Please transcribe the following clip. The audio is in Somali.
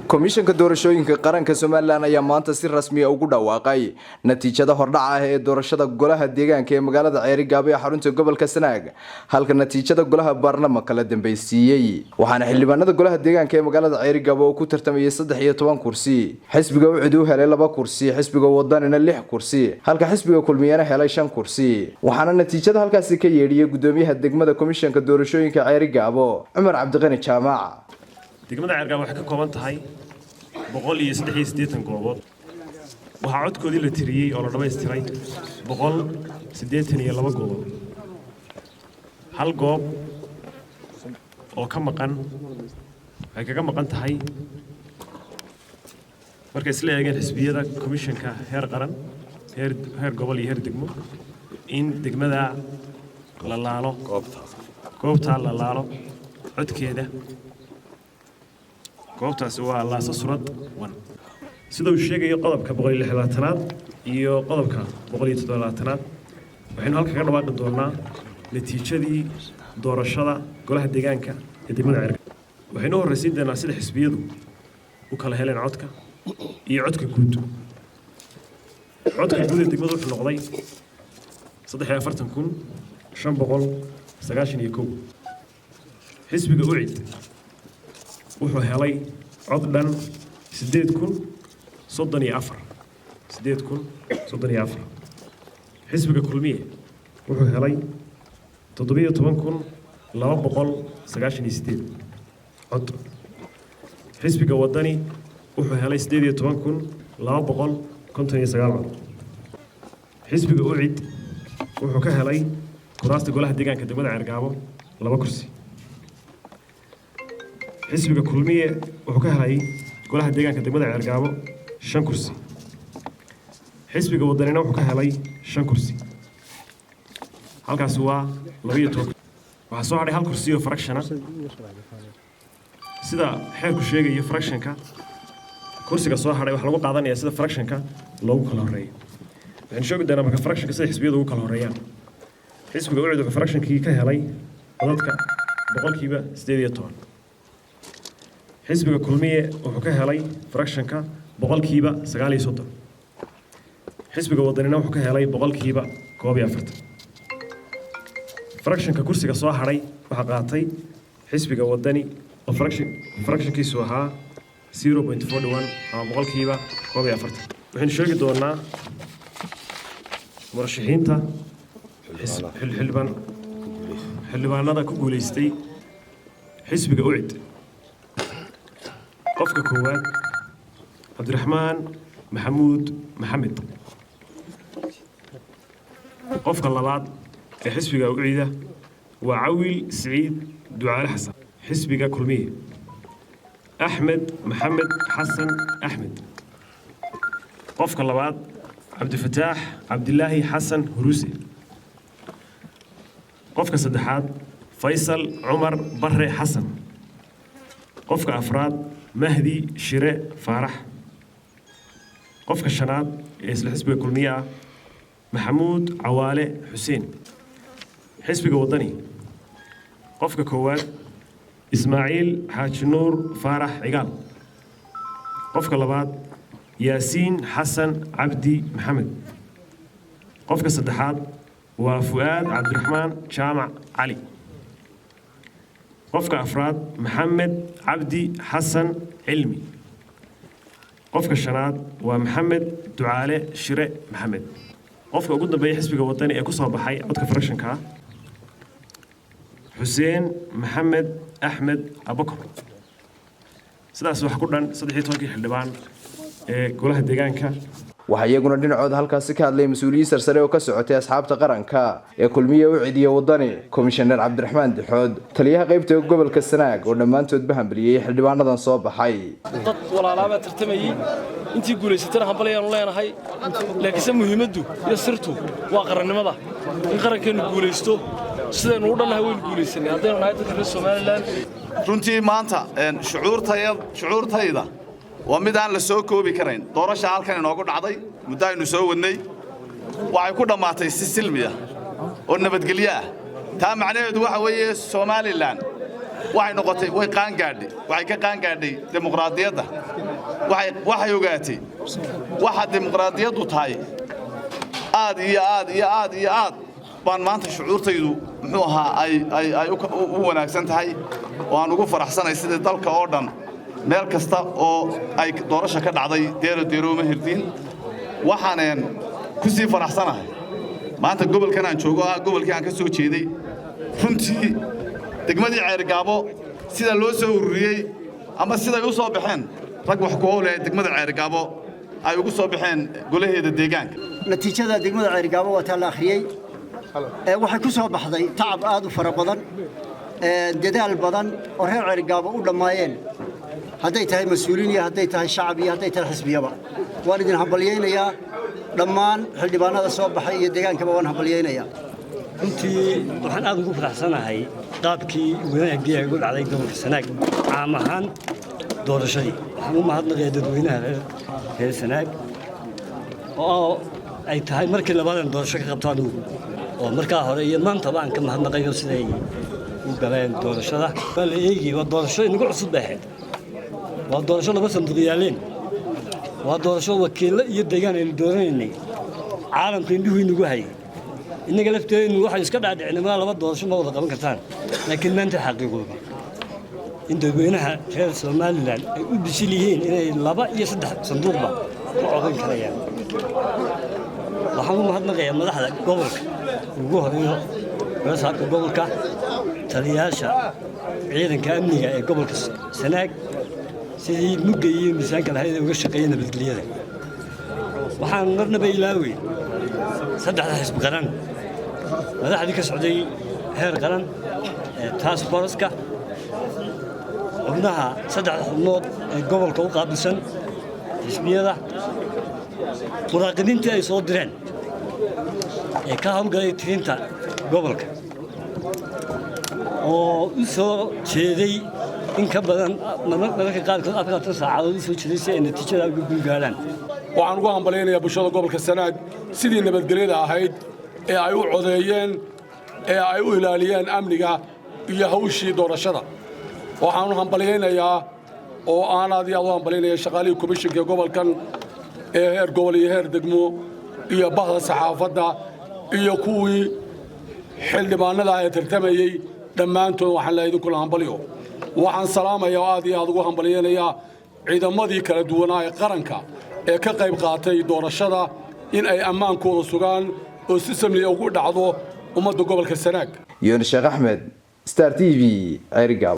Komishanka Doorashooyinka Qaranka Somaliland ayaa maanta si rasmiya ugu dhawaaqay natiijada hordhaca ah ee doorashada golaha deegaanka ee magaalada Ceerigaabo ee xarunta gobolka Sanaag, halka natiijada golaha baarlamanka la dambaysiiyey. Waxaana xildhibaanada golaha deegaanka ee magaalada Ceerigaabo oo ku tartamayay 13 kursi, xisbiga UCID u helay 2 kursi, xisbiga Wadanina 6 kursi, halka xisbiga Kulmiyana helay 5 kursi. Waxaana natiijada halkaasi ka yeedhiyey gudoomiyaha degmada Komishanka Doorashooyinka Ceerigaabo, Cumar Cabdiqani Jaamac. Degmada Ceergaabo waxay ka kooban tahay 183 goobood. Waxaa codkoodii la tiriyey oo la dhammaystiray 182 goobood. Hal goob oo ka maqan waxay kaga maqan tahay, markay isla eegeen xisbiyada, komishanka heer qaran, heer gobol iyo heer degmo, in degmada la laalo, goobtaa la laalo codkeeda. Goobtaasi waa Laasa Surad 1. Sida uu sheegayo qodobka 126aad iyo qodobka 127aad, waxaynu halka kaga dhawaaqi doonaa natiijadii doorashada golaha deegaanka ee degmada Ceergaabo. Waxaynu u horraysiin doonaa sida xisbiyadu u kala heleen codka iyo codka guud. Codka guud ee degmadu wuxuu noqday 43,591. Xisbiga UCID wuxuu helay cod dhan 8,034, 8,034. Xisbiga Kulmiye wuxuu helay 17,298 cod. Xisbiga Wadani wuxuu helay 18,259 cod. Xisbiga UCID wuxuu ka helay kuraasta golaha deegaanka degmada Ceergaabo 2 kursi. Xisbiga Kulmiye wuxuu ka helay golaha deegaanka degmada Ceergaabo 5 kursi. Xisbiga Wadanina wuxuu ka helay 5 kursi. Halkaasi waa 12. Waxaa soo hadhay hal kursi oo fractiona. Sida xeerku sheegayo, fractionka kursiga soo hadhay waxaa lagu qaadanaya sida fractionka loogu kala horeeyo. Waxaynu sheegi doonaa marka fractionka sida xisbiyadu ugu kala horeeyaan. Xisbiga UCID wuxuu fractionkii ka helay codadka 18%. Xisbiga Kulmiye wuxuu ka helay fractionka 39%. Xisbiga Wadanina wuxuu ka helay 41%. Fractionka kursiga soo hadhay waxaa qaatay xisbiga Wadani oo fractionkiisu ahaa 0.41 ama 41%. Waxaynu sheegi doonaa murashaxiinta xildhibaanada ku guuleystay xisbiga UCID. Qofka koowaad, Cabdiraxmaan Maxamuud Maxamed. Qofka labaad ee xisbiga UCID waa Cawil Siciid Ducaale Xasan. Xisbiga Kulmiye, Axmed Maxamed Xasan Axmed. Qofka labaad, Cabdifataax Cabdilaahi Xasan Huruuse. Qofka saddexaad, Faysal Cumar Bare Xasan. Qofka afraad, Mahdi Shire Faarax. Qofka shanaad ee isla xisbiga Kulmiye ah, Maxamuud Cawaale Xuseen. Xisbiga Wadani, qofka koowaad, Ismaaciil Xaaji Nuur Faarax Cigaal. Qofka labaad, Yaasiin Xasan Cabdi Maxamed. Qofka saddexaad waa Fu'aad Cabdiraxmaan Jaamac Cali. Qofka afraad, Maxamed Cabdi Xasan Cilmi. Qofka shanaad waa Maxamed Ducaale Shire Maxamed. Qofka ugu dambeeya, xisbiga Wadani ee ku soo baxay codka fractionka, Xuseen Maxamed Axmed Abakor. Sidaas wax ku dhan 13kii xildhibaan ee golaha deegaanka. Waxaa iyaguna dhinacooda halkaasi ka hadlay mas-uuliyiin sarsare oo ka socotay asxaabta qaranka ee Kulmiye, UCID iyo Wadani, komishaneer Cabdiraxmaan Dixood, taliyaha qaybta gobolka Sanaag, oo dhammaantoodba hambaliyey xildhibaanadan soo baxay. Dad walaalaabaa tartamayey. Intii guulaysatana hambalyaanu leenahay, laakiinse muhiimaddu iyo sirtu waa qarannimada, in qarankeennu guulaysto. Sidaynu u dhannahay waynu guulaysanay haddaynu nahay dadka reer Somaliland. Runtii maanta shucuurtayda waa mid aan la soo koobi karayn. Doorasha halkan inoogu dhacday muddo aynu soo wadnay waxay ku dhammaatay si silmi ah oo nabadgelyo ah. Taa macnaheedu waxa weeye Somaliland Waxay noqotay, way qaangaadhay, waxay ka qaangaadhay dimuqraadiyadda. Waxay ogaatay waxa dimuqraadiyaddu tahay. Aad iyo aad iyo aad iyo aad baan maanta shucuurtaydu, muxuu ahaa, ay u wanaagsan tahay oo aan ugu faraxsanay sidii dalka oo dhan meel kasta oo ay doorasha ka dhacday deero deerooma hirdiin. Waxaan ku sii faraxsanahay maanta gobolkan aan joogo, ah gobolkii aan ka soo jeeday. Runtii degmadii Ceerigaabo sida loo soo ururiyey ama siday u soo baxeen rag wax ku ool ee degmada Ceerigaabo ay ugu soo baxeen golaheeda deegaanka. Natiijada degmada Ceerigaabo waa taa la akhriyey. Waxay ku soo baxday tacab aad u fara badan, dadaal badan oo reer Ceerigaabo u dhammaayeen, hadday tahay mas-uuliin iyo hadday tahay shacab iyo hadday tahay xisbiyaba. Waan idin hambalyaynayaa dhammaan xildhibaanada soo baxay iyo deegaankaba waan hambalyaynayaa. Runtii waxaan aad ugu faraxsanahay qaabkii wanaaggii ay ugu dhacday gobolka Sanaag caam ahaan doorashadii. Waxaan u mahadnaqayaa dadweynaha reer Sanaag oo ay tahay markii labaadan doorasho ka qabto anugu, oo markaa hore iyo maantaba aan ka mahadnaqayo siday u galeen doorashada. Waa la eegi, waa doorasho inagu cusub bay ahayd, waa doorasho laba sanduuq yaaleen, waa doorasho wakiillo iyo deegaan aynu dooranaynay. Caalamka indhuhu inagu hayay, innaga lafteennu waxaynu iska dhaadhicinay maa laba doorasho ma wada qaban kartaan, laakiin maanta xaqiiqooba in dadweynaha reer Somaliland ay u bisil yihiin inay laba iyo saddex sanduuqba ku codan karayaan. Waxaan u mahadnaqayaa madaxda gobolka, ugu horeeyo golasaabka gobolka, taliyayaasha ciidanka amniga ee gobolka Sanaag, sidii mugga iyo miisaanka lahayd ee uga shaqeeya nabadgelyada. Waxaan marnaba ilaawey saddexda xisbi qaran madaxdii ka socday heer qaran ee task force-ka, xubnaha saddexda xubnood ee gobolka u qaabilsan xisbiyada, muraaqibiintii ay soo direen ee ka howlgalay tirinta gobolka oo u soo jeeday in ka badan mararka qaarkood 24 saacadood u soo jeeday si ay natiijada uga guulgaaraan. Waxaan ugu hambalyaynayaa bulshada gobolka Sanaag sidii nabadgelyada ahayd ee ay u codeeyeen, ee ay u ilaaliyeen amniga iyo hawshii doorashada. Waxaan u hambalyaynayaa oo aan aad iyo aad u hambalyaynaya shaqaalihii komishinka gobolkan ee heer gobol iyo heer degmo iyo bahda saxaafadda iyo kuwii xildhibaanada ee tartamayey dhammaantood. Waxaan leeyahay idinkula hambalyo. Waxaan salaamayaa oo aad iyo aad ugu hambalyaynayaa ciidamadii kala duwanaa ee qaranka ee ka qayb qaatay doorashada in ay ammaankooda sugaan oo si samliya ugu dhacdo ummadda gobolka Sanaag. Yunis Sheekh Axmed, Star TV, Ceerigaabo.